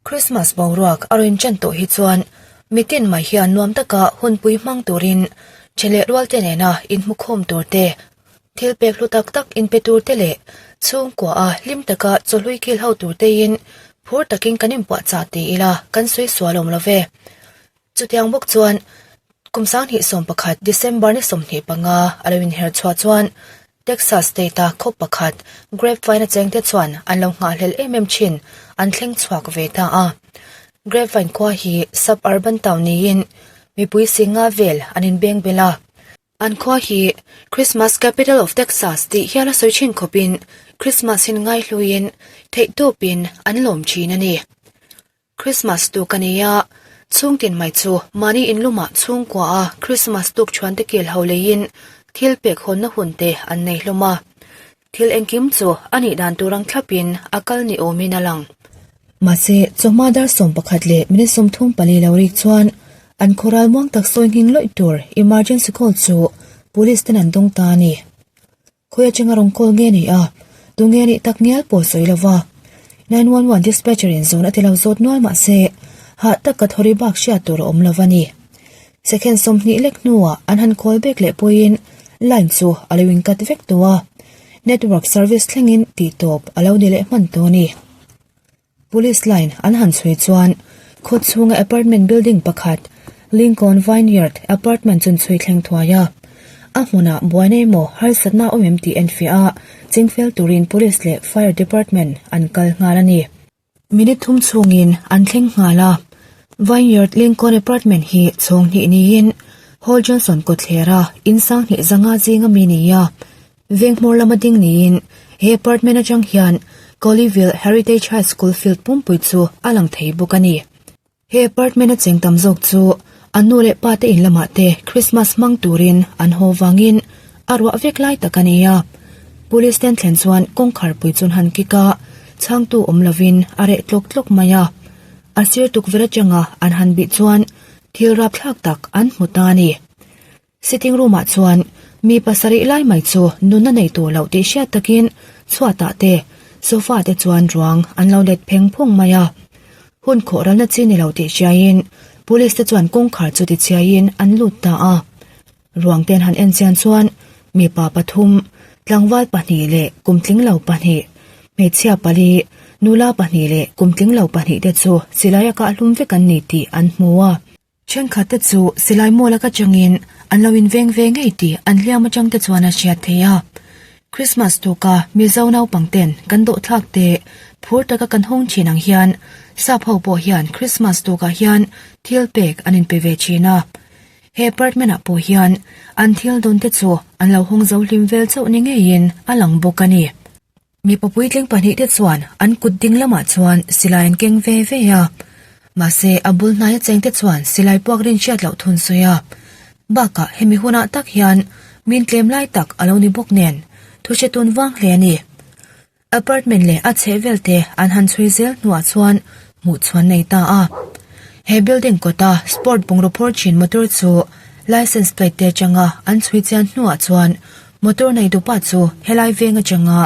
Christmas boruak a rawn ṭan tawh hi chuan mitin mai hian nuam taka hunpui hmang turin ṭhe leh rualte nena inhmukhawm tur te, thil pek hlu tak tak inpe tur te leh chhungkua a hlim taka chawhlui kil ho tur tein phur takin kan inpuahchah ti ila kan sawi sual awm lo ve. Chutiang bawk chuan kum 2011 December ni 25 a lo inher chhuah chuan Texas State-a khaw pakhat Grapevine-a chengte chuan an lo nghahhlelh em em thin an thleng chhuak ve ta a. Grapevine khua hi sub-urban town niin mipui singa vel an inbeng bel a. An khua hi Christmas Capital of Texas tih hial a sawi thin khawpin Christmas hin ngaihluiin theihtawpin an lawm thin a ni. Christmas tuk a ni a, chhungtin mai chu mahni inlumah chhungkua a Christmas tuk chuan te kel ho leiin thil pek hawnna hun te an nei hlawm a. Thil engkim chu a nih dan tur ang thlapin a kal ni awmin a lang. Mahse, chawhma dar 11 leh minute 34 lo rik chuan an khawral muang tak sawi nghing lawih tur emergency call chu police ten an dawng ta a ni. Khawi atanga rawn call nge ni a, tunge nih tak ngial pawh sawi lo va. 911 dispatcher in zawn a ti lo zawt nual mah se, hah taka thawri bak hriat tur a awm lo va ni. Second 20 lek hnuah an han call back leh pawhin line chu a lo in cut vek tawh a, network service thlengin tih tawp a lo ni leh hman tawh a ni. Police line an han chhui chuan khaw chhunga apartment building pakhat Lincoln Vineyard apartment chun chhui thleng thuai a. A hmunah buaina emaw harsatna awm em tih enfiah a chingfel turin police leh fire department an kal nghal a ni. Minute thum chhungin an thleng nghal a. Vineyard Lincoln apartment hi chhawng hnih niin Hall Johnson kawtthlera in sang hnih zanga zinga mi ni a. Veng hmawr lama ding niin he apartment atang hian Colleyville Heritage High School field pumpui chu a lang thei bawk a ni. He apartment a cheng tam zawk chu an nu leh pa te in lamah te Christmas hmang turin an haw vangin a ruah vek lai tak a ni a. Police ten thlen chuan kawngkhar pui chun han kick a, chhangtu awm lovin a reh tlawk tlawk mai a. A sir tukverh atanga an han bih chuan thil rapthlak tak an hmu ta a ni. Sitting room ah chuan mi pasarih lai mai chu nunna nei tur loh tih hriat takin chhuatah te sofa te chuan ruang an lo let pheng phung mai a. Hun khawh ralna chi ni lo tih hriaiin police te chuan kawngkhar chu ti chhiaiin an lut ta a. Ruang ten han en chian chuan mipa pathum, tlangval pahnih leh kumtling lo pahnih, hmeichhia pali, nula pahnih leh kumtling lo pahnih te chu silai a kah hlum vek an ni tih an hmu a. Thenkhat te chu silai mual aka changin an lo inveng ve ngei tih an hliam atang te chuan a hriat theih a. Christmas tuka Mizo naupang ten kan dawhthlak te phur taka kan hawng thin ang hian sap ho pawh hian Christmas tukah hian thil pek an inpe ve thin a. He apartment ah pawh hian an thil dawn te chu an lo hawng zo hlim vel chauh ni ngeiin a lang bawk a ni. Mipa puitling pahnih te chuan an kut ding lamah chuan silai an keng ve ve a, mahse a bul hnaia cheng te chuan silai puak rin hriat loh thun sawi a. Bakah hemi hunah tak hian min tlem lai tak a lo ni bawk nen thu hre tun vang hle a ni. Apartment leh a chhehvel te an han chhui zel hnuah chuan hmuh chhuan nei ta a. He building kawta sport bungraw phur thin motor chu license plate te atanga an chhui chian hnuah chuan Motor nei dupa chu helai veng atanga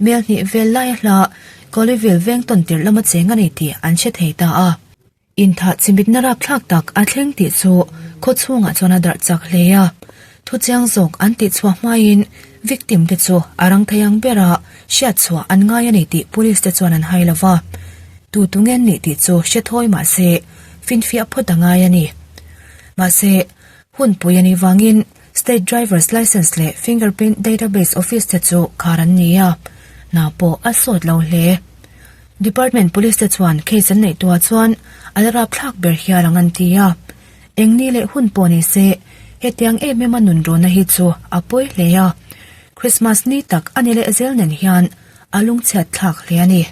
mel hnih vel laia hla Colleyville veng tawn tirh lama cheng a ni tih an hre thei ta a. Inthah chimitna rapthlak tak a thleng tih chu khaw chhungah chuan a darh chak hle a. Thuchiang zawk an tih chhuah hmaiin victim te chu a rang thei ang bera hriat chhuah an ngai a ni tih police te chuan an hai lo va. Tu tu nge an nih tih chu hre thawi mah se finfiah phawt a ngai a ni. Mahse, hunpui a nih vangin State Driver's Licence leh Fingerprint Database Office te chu khar an ni a, hna pawh a sawt lo hle. Department Police te chuan case an neih tuah chuan a la rapthlak ber hial ang an ti a, eng ni leh hun pawh ni se hetiang em em a nun rawhna hi chu a pawi hle a, Christmas ni tak a ni leh zel nen hian a lungchhiat thlak hle a ni.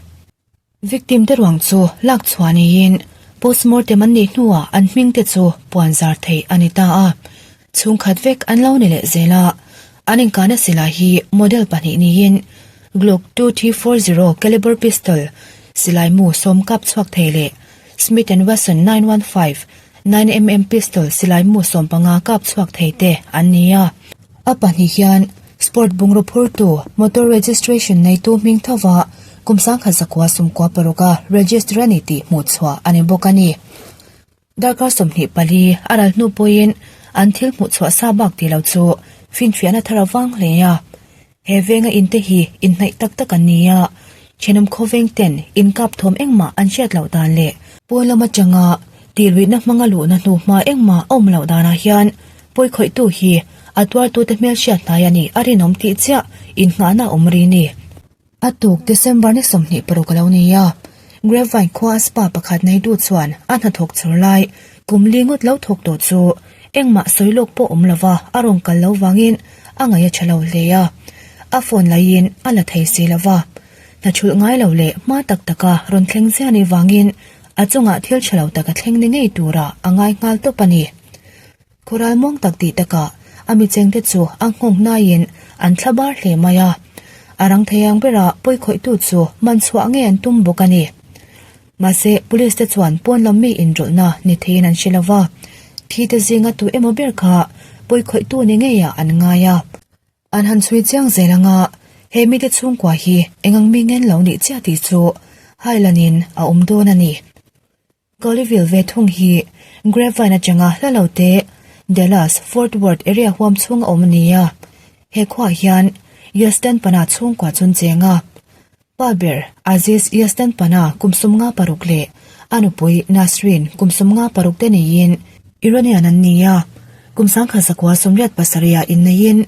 Victim te ruang chu lak chhuah niin postmortem an nih hnuah an hming te chu puan zar theih a ni ta a. Chhungkhat vek an lo ni leh zel a, an inkahna silai hi model pahnih niin Glock 2T40 caliber pistol silai mu sawm kap chhuak thei leh Smith and Wesson 915 9mm pistol silai mu 15 kap chhuak thei te an ni a. A pahnih hian sport bungraw phurtu motor registration neitu hming thova. kum 1996 a register a ni tih hmuhchhuah a ni bawk a ni. Darkar 24 a ral hnu pawhin an thil hmuhchhuah sa bak tih lo chu finfiahna thar a vang hle a. He venga inte hi inhnaih tak tak an ni a, thenawm khawveng ten inkap thawm engmah an hriat loh dan leh pawn lam atanga tihluihna hmanga luhna hnu hma engmah a awm loh danah hian pawikhawihtu hi a tuartute hmelhriat hnai a nih a rinawm tih chiah innghahna a awm ri ni. A tuk December ni 26 a lo ni a, Grapevine khua a spa pakhat neitu chuan a hnathawk chhawr lai kum li ngawt lo thawk tawh chu engmah sawi lawk pawh awm lova a rawn kal lo vangin a ngaih a tha lo hle a, a phone laiin a la thei si lova. Hna thulh ngai lo leh hma tak taka rawn thleng ziah ni vangin a chungah thil tha lo tak a thleng ni ngei tura a ngai nghal tawp a ni. Khural muang tak tih takah a michengte chu a nghawng hnaiin an thla bar hle mai a, a rang thei ang bera pawikhawihtu chu man chhuah ngei an tum bawk a ni. Mahse, police te chuan pawn lam mi inrawlhna ni theiin an hre lo va, thi te zinga tu emaw ber kha pawikhawihtu ni ngeiah an ngai a. An han chhui chiang zel anga he mite chhungkua hi engang mi ngen lo nih chiah tih chu hailanin a awm dawn a ni. Colleyville ve thung hi Grapevine atanga hla lo te Dallas, Fort Worth area huam chhung a awm a ni a. He khuaah hian Yastan Pana chhungkua chun cheng a. Pa ber Aziz Yastan Pana kum 56 leh a nupui Nasreen kum 56 te neiin Iranian an ni a. Kum 1987 ah inneiin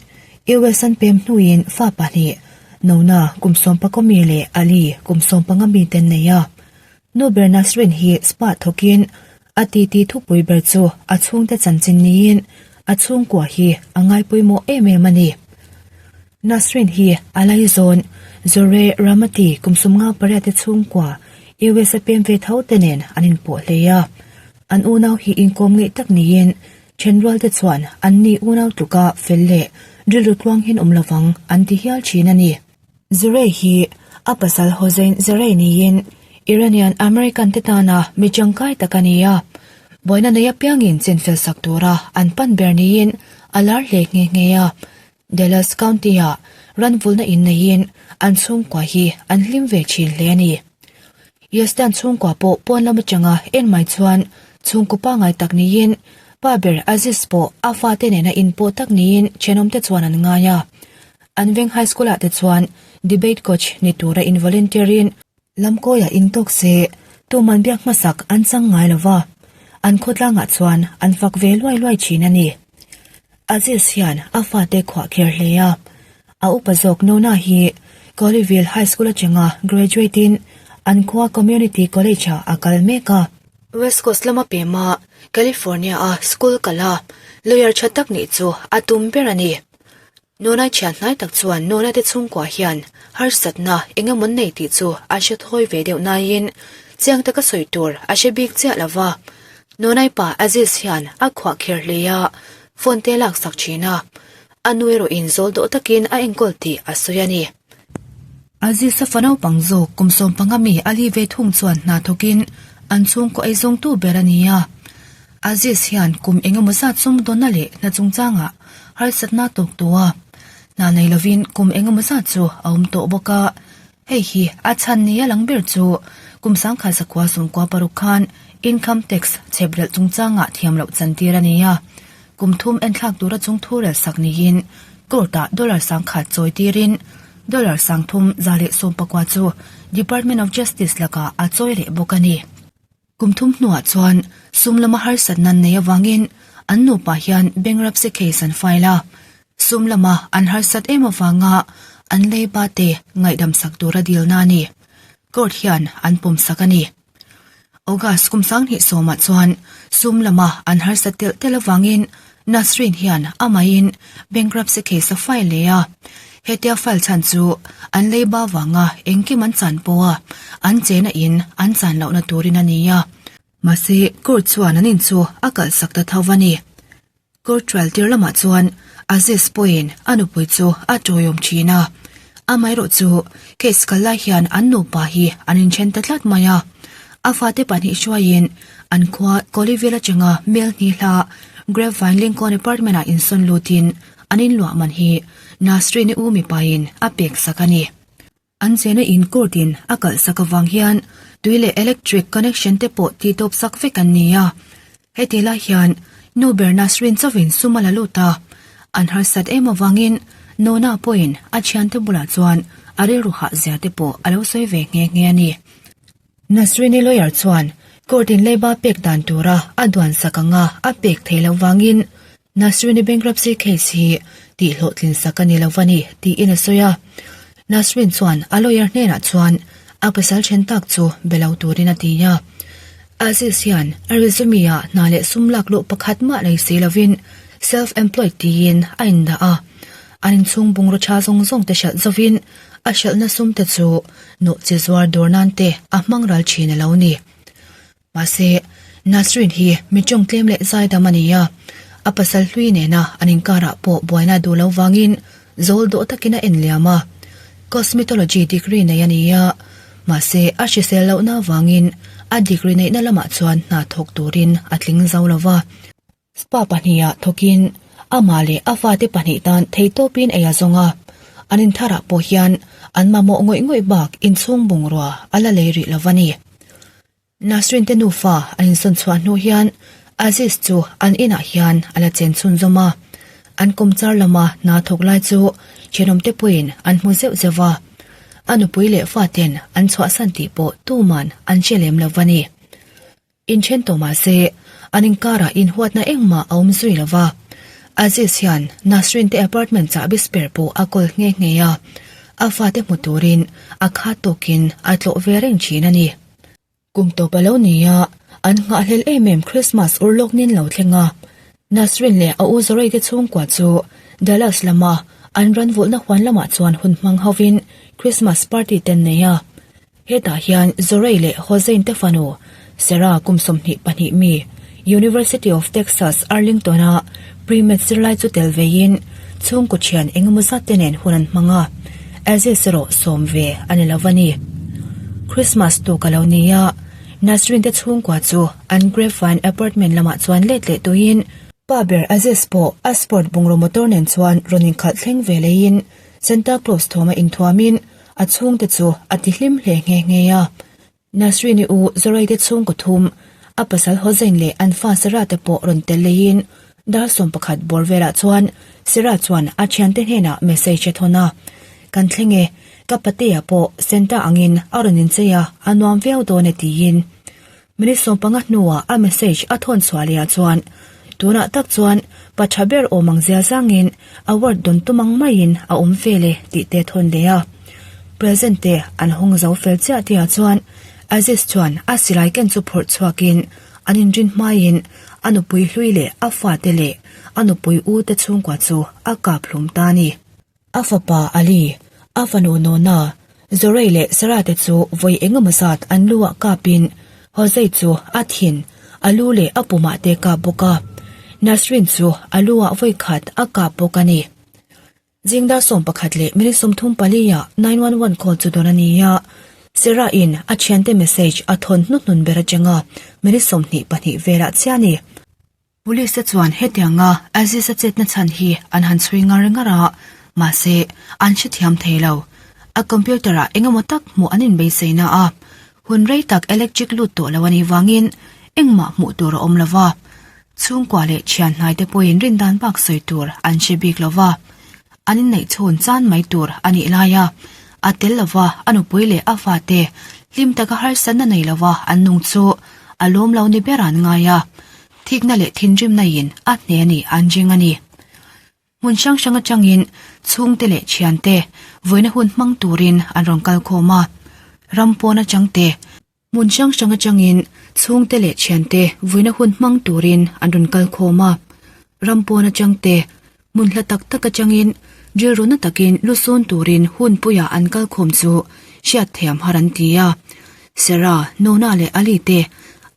US an pem hnuin fa pahnih Nona kum 11 mi leh Ali kum 15 mi te an nei a. Nu ber Nasrin hi spa thawkin a titi thupui ber chu a chhungte chanchin niin a chhungkua hi a ngaipawimawh em em a ni. Nasrin hi a laizawn Zore Ramati kum 58 te chhungkua US a pem ve tho te nen an inpawh hle a. An unau hi inkawm ngeih tak niin thenrual te chuan anni unau tluka fel leh rilru tluang hian awm lovang an ti hial thin a ni. Zerei hi a pasal Hossein Zerei niin Iranian American te tana mi tangkai tak a ni a, buaina nei apiangin chinfel sak tura an pan ber niin a lar hle nghe nghe a. Dallas County-ah ranvulna in neiin an chhungkua hi an hlim ve thin hle a ni. Yasdan chhungkua pawh pawn lam atanga en mai chuan chhungkaw pangngai tak niin pa ber Aziz pawh a fate nena inpawh tak niin thenawmte chuan an ngai a. An veng high school ah te chuan debate coach ni tura in volunteer in lamkawi ah in tawk se tuman biak hmasak an chang ngai lo va, an khawtlang ah chuan an fak ve luai luai thin a ni. Aziz hian a fate khuah kher hle a, a upa zawk Nona hi Colleyville High School atanga graduate in an khua Community College ah a kal mek a. West Coast lama pema California a school kal a lawyer tha tak nih chu a tum ber a ni. Nunai thian hnai tak chuan Nuna te chhungkua hian harsatna eng emaw nei tih chu a hre thawi ve deuh naiin chiang taka sawi tur a hre bik chiah lo va. Nunai pa Aziz hian a khuah kher hle a, phone te laksak thin a, a nu erawhin zawl dawh takin a enkawl tih a sawi a ni. Aziz a fa naupang zawk kum 15 mi Ali ve thung chuan hna thawkin an chhungkaw eizawngtu ber a ni a. Aziz hian kum eng emaw zat sumdawnna leh hna chungchangah harsatna a tawk tawh a, hna nei lovin kum eng emaw zat chu a awm tawh bawk a. Hei hi a chhan nia lang ber chu kum 1996 khan income tax chheprelh chungchangah thiam loh chantir a ni a, kum thum enthlak tura chungthu relsak niin court-ah dollar 10,000 chawi tirin dollar 3119 chu Department of Justice lakah a chawi leh bawk a ni. Kum thum hnuah chuan sum lama harsatna an nei avangin an nupa hian bankruptcy case an file a, sum lama an harsat em avanga an leiba te ngaihdam sak tura dilna a ni. Court hian an pawm sak a ni. August kum 2010 ah chuan sum lama an harsat telh telh avangin Nasreen hian amahin bankruptcy case a file leh a. Hetia file chhan chu an leiba vanga engkim an chan pawha an chena in an chan lohna turin a ni a. Mahse, court chuan an in chu a kalhsak ta tho a ni. Court trial tir lamah chuan Aziz pawhin a nupui chu a tawiawm thin a. Amaherawh chu case kal lai hian an nupa hi an inthen ta tlat mai a. A fate pahnih hruaiin an khua Colleyville atanga Mel hnih hla Grapevine Lincoln Apartment ah insawn lutin an inluah man hi Nasrin-i u mipain a pek sak a ni. An chena in court in a kalh sak avang hian tui leh electric connection te pawh tih tawp sak vek an ni a. Heti lai hian nu ber Nasrin chauhin sum a la lut a, an harsat em avangin Nona pawhin a thiante bulah chuan a rilru hah zia te pawh a lo sawi ve nghe nghe a ni. Nasrini lawyer chuan court in leiba pek dan tura a duan sak anga a pek theih loh vangin Nasrini bankruptcy case hi tih hlawhtlin sak a ni lo va ni tiin a sawi a. Nasrin chuan a lawyer hnenah chuan a pasal then tak chu be lo turin a ti a. Aziz hian a resume ah hna leh sum lak luh pakhat mah nei si lovin self-employed tiin a indah a. An inchhung bungraw tha zawng zawng te hralh zovin a hralhna sum te chu nawhchi zuar dawr nan te a hmang ral thin a lo ni. Mahse, Nasrin hi mi tawng tlem leh zaidam a ni a, a pasal hlui nena an inkarah pawh buaina duh lo vangin zawl dawh takin a en liam a. Cosmetology degree nei a ni a, mahse a hrisel lohna avangin a degree neihna lamah chuan hna thawk turin a tling zo lo va. Spa pahnihah thawkin amah leh a fate pahnih tan theihtawpin ei a zawng a, an intharah pawh hian an mamawh ngawih ngawih bak inchhung bungrua a la lei rih lo va ni. Nasrin te nufa an insawn chhuah hnu hian Aziz chu an inah hian a la chen chhunzawm a, an kawmchar lama hna thawk lai chu thenawmte pawhin an hmu zeuh zeuh a, a nupui leh faten an chhuahsan tih pawh tuman an hre lem lo va ni. Inthen tawh mah se, an inkarah inhuatna engmah a awm zui lo va. Aziz hian Nasrin te apartment chahbi spare pawh a kawl nghe nghe a, a fate hmu turin a khat tawkin a tlawh ve reng thin a ni. Kum tawp a lo ni a, an nghahhlel em em Christmas urlawk nin lo thleng a. Nasrin leh a u Zoraite chhungkua chu Dallas lama an ranvulhna huan lamah chuan hun hmang hovin Christmas party te an nei a. Hetah hian Zorei leh Hozain te fanu, Sarah kum 22 mi, University of Texas, Arlington-a pre-med zirlai chu tel veiin chhungkaw thian engemaw zat te nen hun an hmang a, Aziz erawh sawm ve a ni lo a ni. Christmas tuk a lo ni a, Nasrin te chhungkua chu an Grapevine apartment lamah chuan let leh tuiin, pa ber Aziz pawh a sport bungraw motor nen chuan rawn inkhalh thleng ve leiin Santa Claus thawma inthuamin A chhungte chu a ti hlim hle nghe nghe a. Nasrini u Zoraite chhungkaw thum, a pasal Hozain leh an fa Sarah te pawh rawn tel leiin dar 11 bawr velah chuan Sarah chuan a thiante hnenah message a thawn a, Kan thleng e, ka patea pawh Santa angin a rawn inchei a, a nuam viau dawn e tiin. Minute 15 hnuah a message a thawn chhuah lehah chuan, Tunah tak chuan pa tha ber awm ang zia zangin award dawn tum ang maiin a awm vel e tih te thawn leh a. Present te an hawng zo fel chiah tihah chuan Aziz chuan a silai ken chu phawrh chhuakin an inrin hmaiin a nupui hlui leh a fate leh a nupui u te chhungkua chu a kap hlum ta a ni. A fapa Ali, a fanu Nona, Zorei leh Sarah te chu vawi engemaw zat an lu ah kapin Hosei chu a thin, a lu leh a pumah te kap bawk a. Nasrin chu a lu ah vawi khat a kap bawk a ni. Zing dar 11 leh minute 34 ah 911 call chu dawn a ni a, Sarah in a thiante message a thawn hnuhnun ber atanga minute 22 velah chiah a ni. Police te chuan hetianga Aziz-a chetna chhan hi an han chhui ngar ngar a, mahse an hrethiam thei lo. A computer-ah eng emaw tak hmuh an inbeisei na a, hun rei tak electric lut tawh lo a nih vangin engmah hmuh tur a awm lo va. Chhungkua leh thian hnai te pawhin rindan bak sawi tur an hre bik lo va. An inneih chhun chan mai tur a nih laia a tel lova a nupui leh a fate hlim taka harsatna nei lova an nung chu a lawm lo ni ber an ngai a. Thikna leh thinrimna in a hne a nih an ring a ni. Hmun hrang hrang atangin chhungte leh thiante vawiina hun hmang turin an rawn kal khawm a, ram pawn atangte, Hmun hrang hrang atangin chhungte leh thiante vuina hun hmang turin an rawn kal khawm a, ram pawn atangte hmun hla tak tak atangin rilru na takin lu sawn turin hun puiah an kal khawm chu hriat thiam har an ti a. Sarah, Nona leh Ali te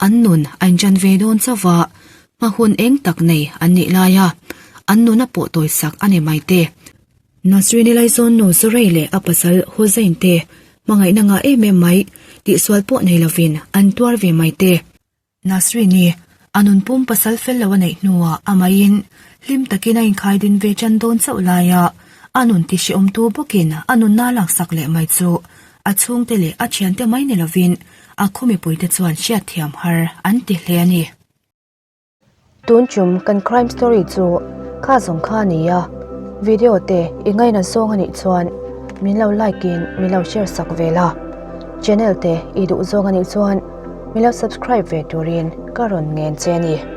an nun a inṭan ve dawn chauh va, hma hun eng tak nei an nih laia an nun a pawh tawisak a ni mai te. Nasrini laizawn nu Zorei leh a pasal Hussain te hmangaihna ngah em em mai tihsual pawh nei lovin an tuar ve mai te. Nasrini a nunpum pasal fel lo a neih hnuah amaiin hlim takin a inkhai din ve tan dawn chauh laia. A nun ti hrehawmtu bawkin a nunna laksak leh mai chu a chhungte leh a thiante mai ni lovin a khaw mipuite chuan hriatthiam har an ti hle a ni. Tun chum kan crime story chu kha zawng kha a ni a, video te i ngaina zawng a nih chuan min lo like in min lo share sak ve la, channel te i duh zawng a nih chuan min lo subscribe ve turin ka rawn ngen che a ni.